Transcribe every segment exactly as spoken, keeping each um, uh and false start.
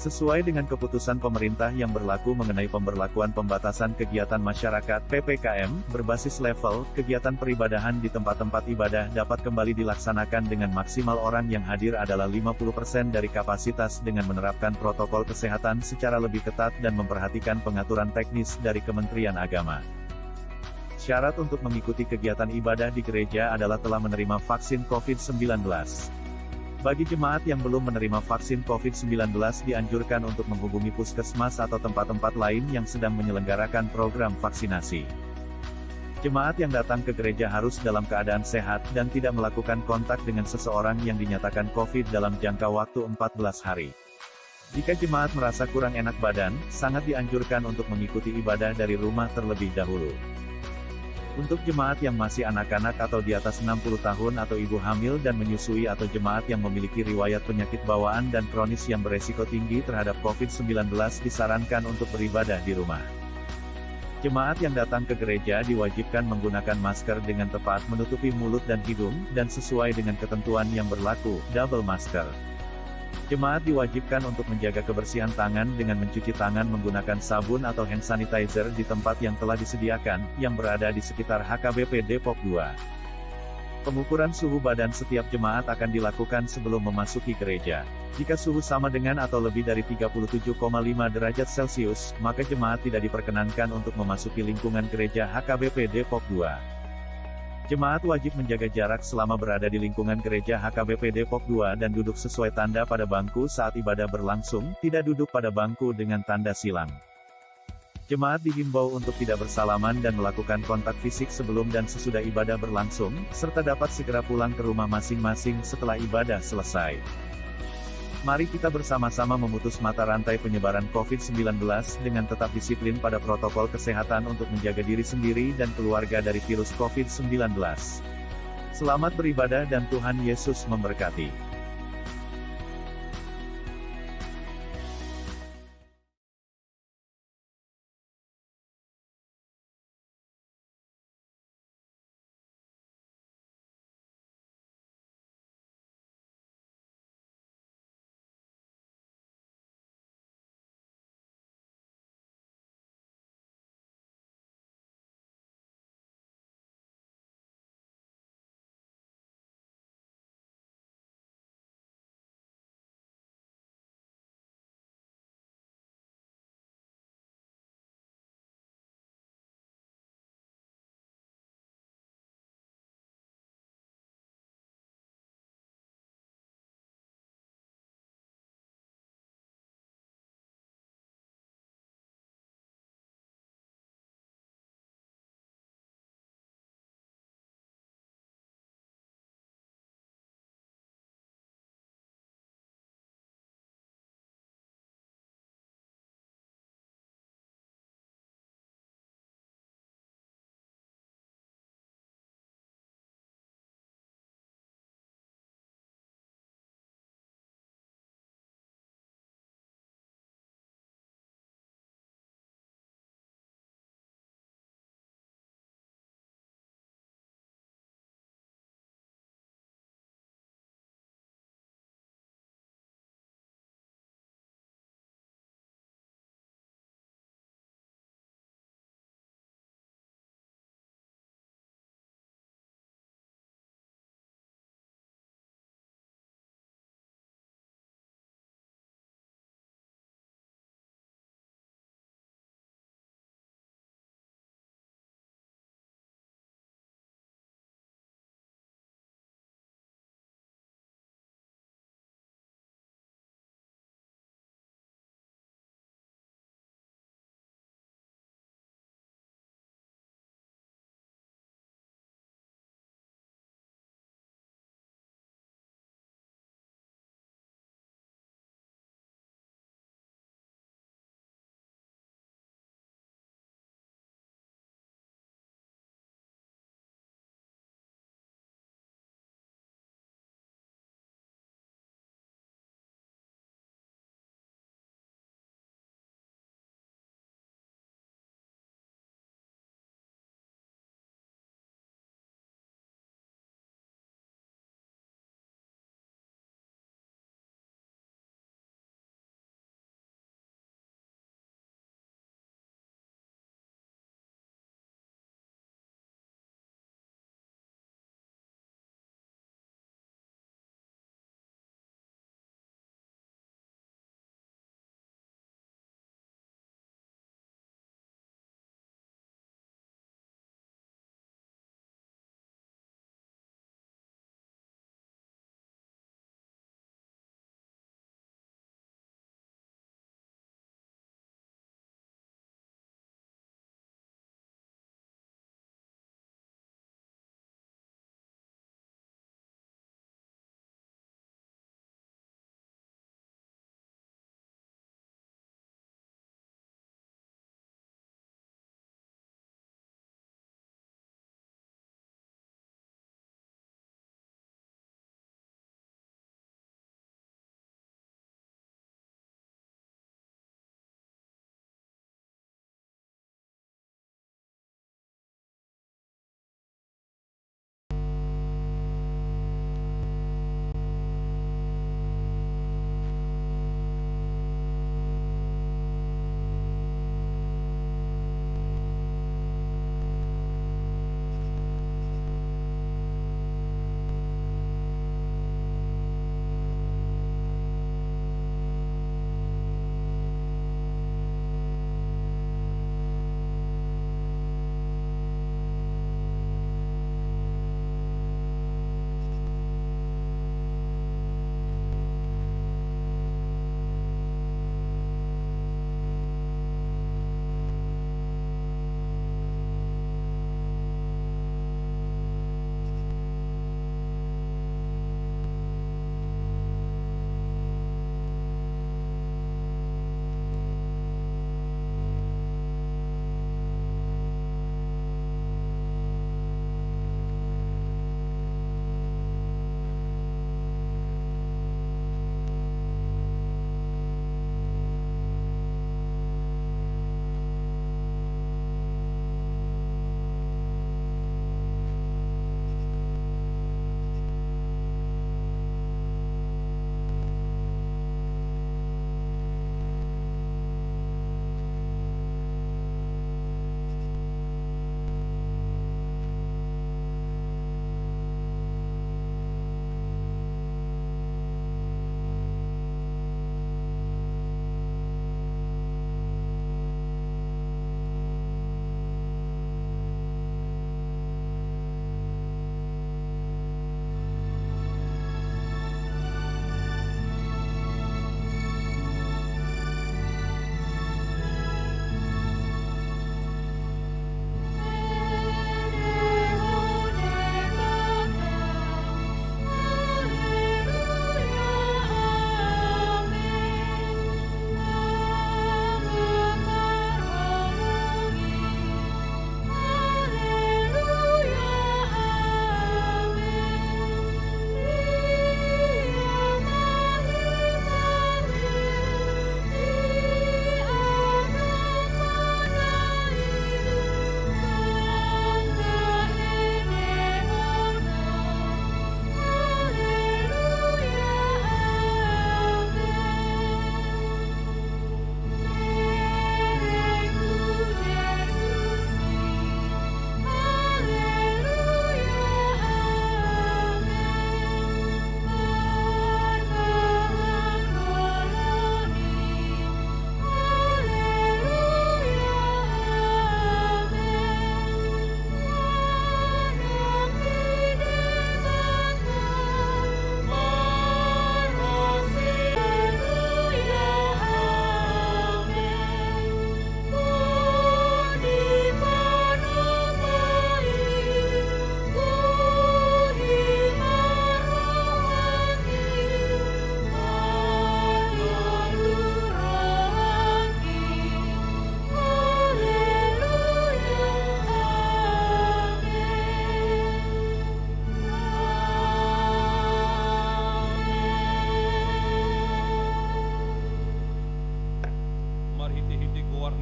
Sesuai dengan keputusan pemerintah yang berlaku mengenai pemberlakuan pembatasan kegiatan masyarakat, P P K M, berbasis level, kegiatan peribadahan di tempat-tempat ibadah dapat kembali dilaksanakan dengan maksimal orang yang hadir adalah lima puluh persen dari kapasitas dengan menerapkan protokol kesehatan secara lebih ketat dan memperhatikan pengaturan teknis dari Kementerian Agama. Syarat untuk mengikuti kegiatan ibadah di gereja adalah telah menerima vaksin covid sembilan belas. Bagi jemaat yang belum menerima vaksin covid sembilan belas dianjurkan untuk menghubungi puskesmas atau tempat-tempat lain yang sedang menyelenggarakan program vaksinasi. Jemaat yang datang ke gereja harus dalam keadaan sehat dan tidak melakukan kontak dengan seseorang yang dinyatakan covid dalam jangka waktu empat belas hari. Jika jemaat merasa kurang enak badan, sangat dianjurkan untuk mengikuti ibadah dari rumah terlebih dahulu. Untuk jemaat yang masih anak-anak atau di atas enam puluh tahun atau ibu hamil dan menyusui atau jemaat yang memiliki riwayat penyakit bawaan dan kronis yang beresiko tinggi terhadap covid sembilan belas disarankan untuk beribadah di rumah. Jemaat yang datang ke gereja diwajibkan menggunakan masker dengan tepat menutupi mulut dan hidung, dan sesuai dengan ketentuan yang berlaku, double masker. Jemaat diwajibkan untuk menjaga kebersihan tangan dengan mencuci tangan menggunakan sabun atau hand sanitizer di tempat yang telah disediakan, yang berada di sekitar H K B P Depok dua. Pengukuran suhu badan setiap jemaat akan dilakukan sebelum memasuki gereja. Jika suhu sama dengan atau lebih dari tiga puluh tujuh koma lima derajat Celcius, maka jemaat tidak diperkenankan untuk memasuki lingkungan gereja H K B P Depok dua. Jemaat wajib menjaga jarak selama berada di lingkungan gereja H K B P Depok dua dan duduk sesuai tanda pada bangku saat ibadah berlangsung, tidak duduk pada bangku dengan tanda silang. Jemaat dihimbau untuk tidak bersalaman dan melakukan kontak fisik sebelum dan sesudah ibadah berlangsung, serta dapat segera pulang ke rumah masing-masing setelah ibadah selesai. Mari kita bersama-sama memutus mata rantai penyebaran covid sembilan belas dengan tetap disiplin pada protokol kesehatan untuk menjaga diri sendiri dan keluarga dari virus covid sembilan belas. Selamat beribadah dan Tuhan Yesus memberkati.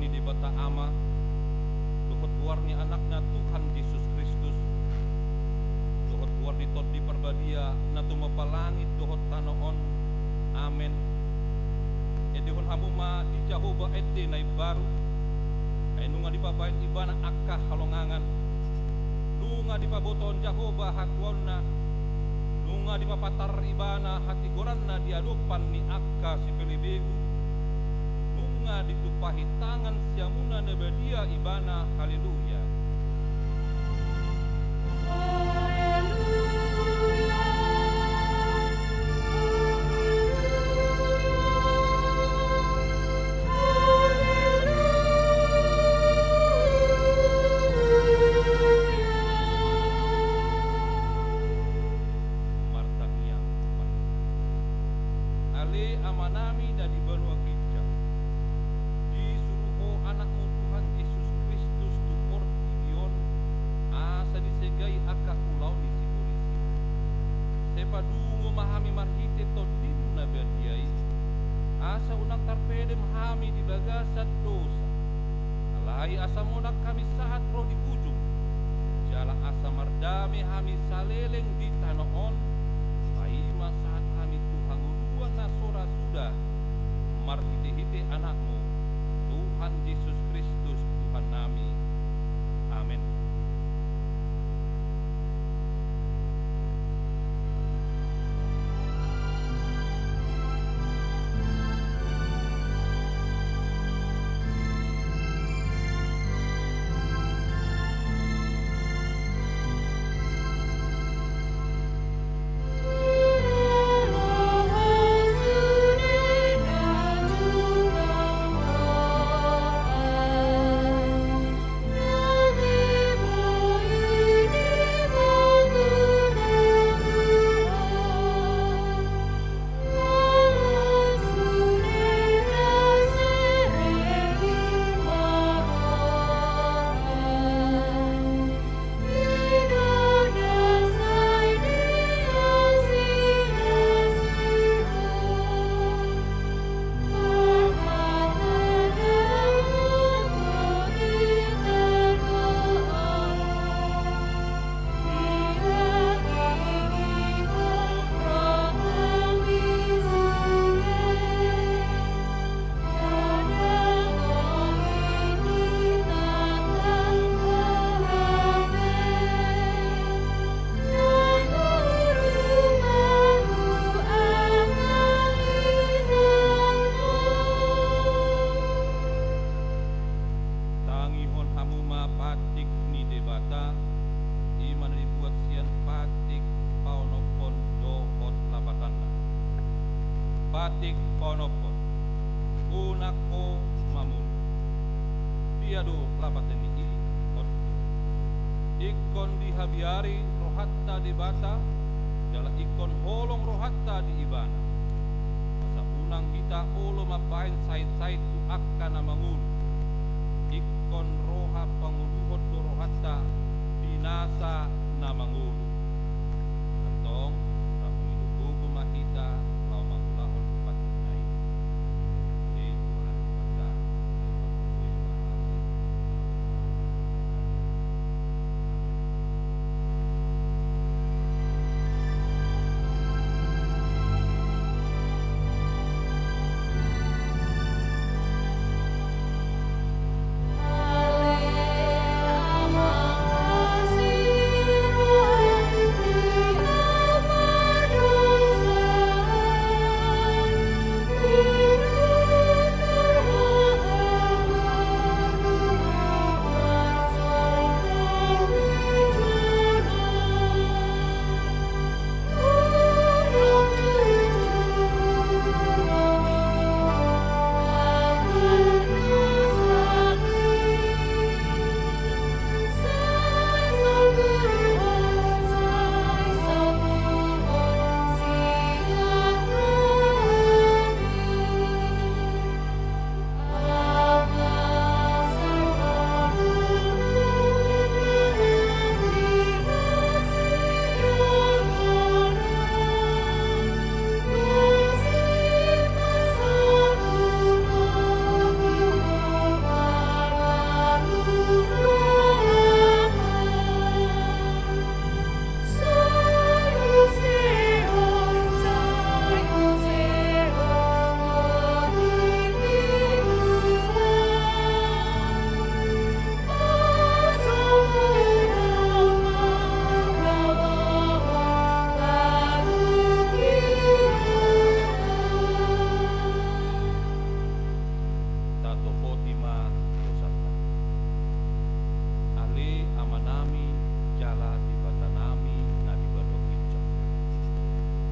Debata Ama, dohot goar ni Anakna Tuhan Jesus Kristus, dohot goar ni Tondi Parbadia na tumompa langit dohot tano on. Amen. Endehon hamu ma di Jahowa ende na imbaru, ai nunga dipabaen Ibana angka halongangan, nunga dipabotohon Jahowa hatuaonna, nunga dipapatar Ibana hatigoranna di adopan ni angka sipelebegu, nunga ditumpahi tangan siamunna na badia Ibana. Haleluya. Haleluya. Martangiang ma hita. Ale Amanami na di banua ginjang, disuru Ho Anakmu Tuhan Jesus Kristus tu portibi on, asa disegai angka ulaon ni sibolis i. Sai padungo ma hami marhite Tondim na badia i, asa unang tarpedem hami di bagasan dosa. Alai asa monang hami sahat ro di ujung, jala asa mardame hami saleleng di tano on, paima sahat hami tu hangoluan na so ra suda, marhitehite Anakmu, Tuhan Jesus Kristus, Tuhannami. Amen. Tangihon hamu ma patik ni Debata, i ma na dibuat sian patik paonomhon dohot lapatanna. Patik paonomhon. Unang ho mamunu. Dia do lapatan ni i? On do. Ingkon dihabiari rohanta Debata, jala ingkon holong rohanta di Ibana. Asa unang hita olo mambahen sait-sait tu angka na mangolu. Ingkon roha pangoluhon do rohanta di nasa na mangolu. Antong, rap mangido gogo ma hita laho mangulahon patikna i. Ale Tuhan Debata, sai pagogo ma hami.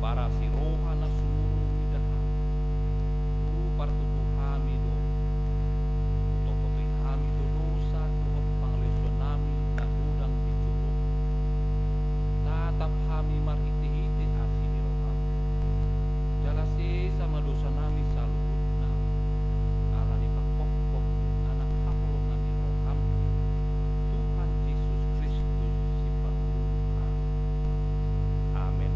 Marasi roha na sumurung mida hami. Tu partutu hami do. Tu topotoi hami do dosa dohot pangaleosion nami na godang di jolo. Tatap hami marhite-hite asi ni roham. Jala sesa ma dosa nami saluhutna. Ala ni panghophop ni Anak haholongan ni roham. Tuhan Jesus Kristus sipangolu hami. Amen.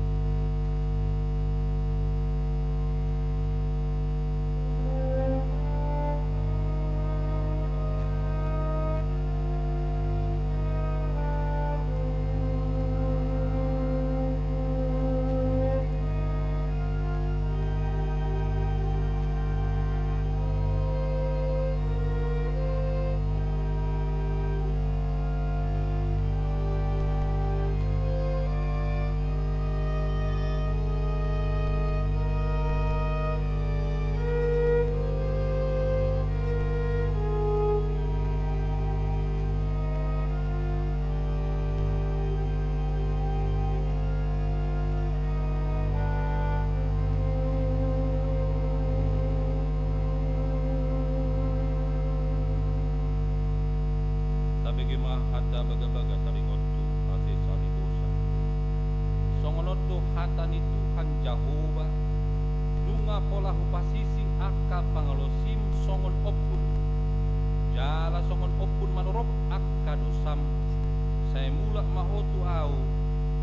Tabege ma hata bagabaga taringot tu hasesaan ni dosa. Songon on do hata ni Tuhan Jahowa, nunga pola hupasisi angka pangalaosim songon ombun, jala songon ombun manorop angka dosam, sai mulak ma ho tu Ahu,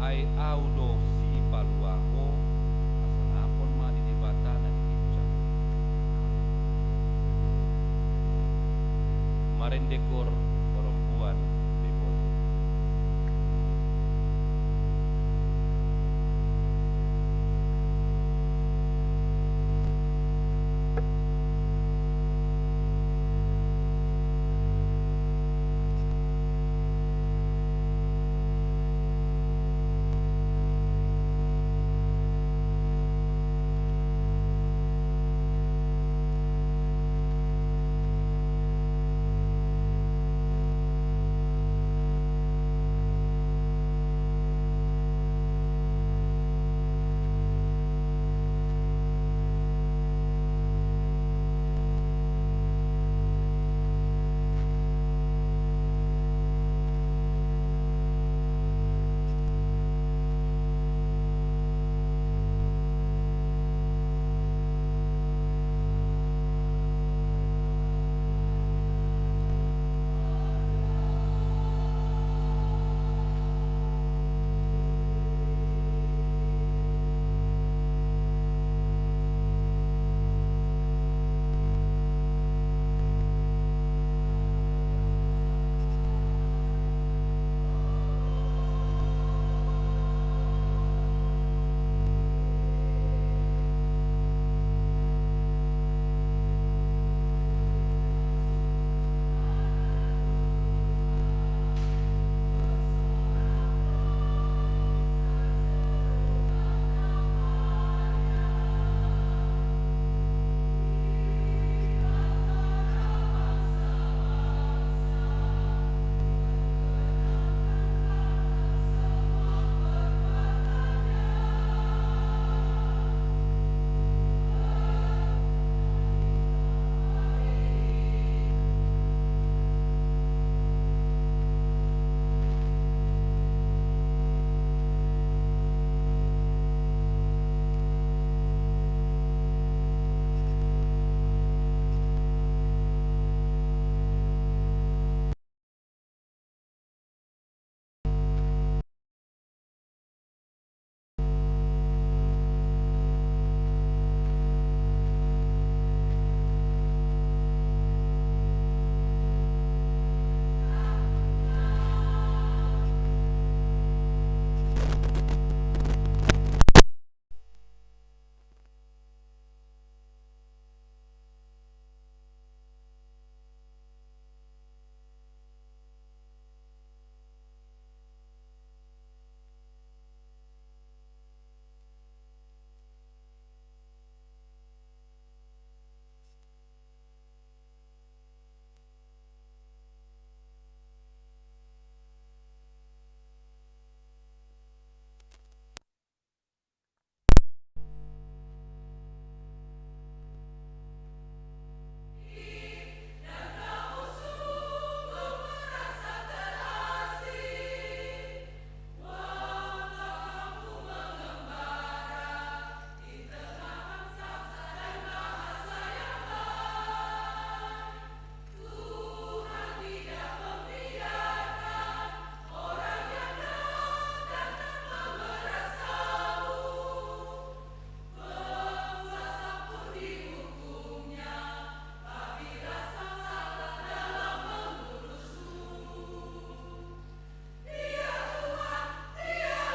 ai Ahu do sipalua ho. Hasangapon ma di Debata na di ginjang. Amen. Marende kor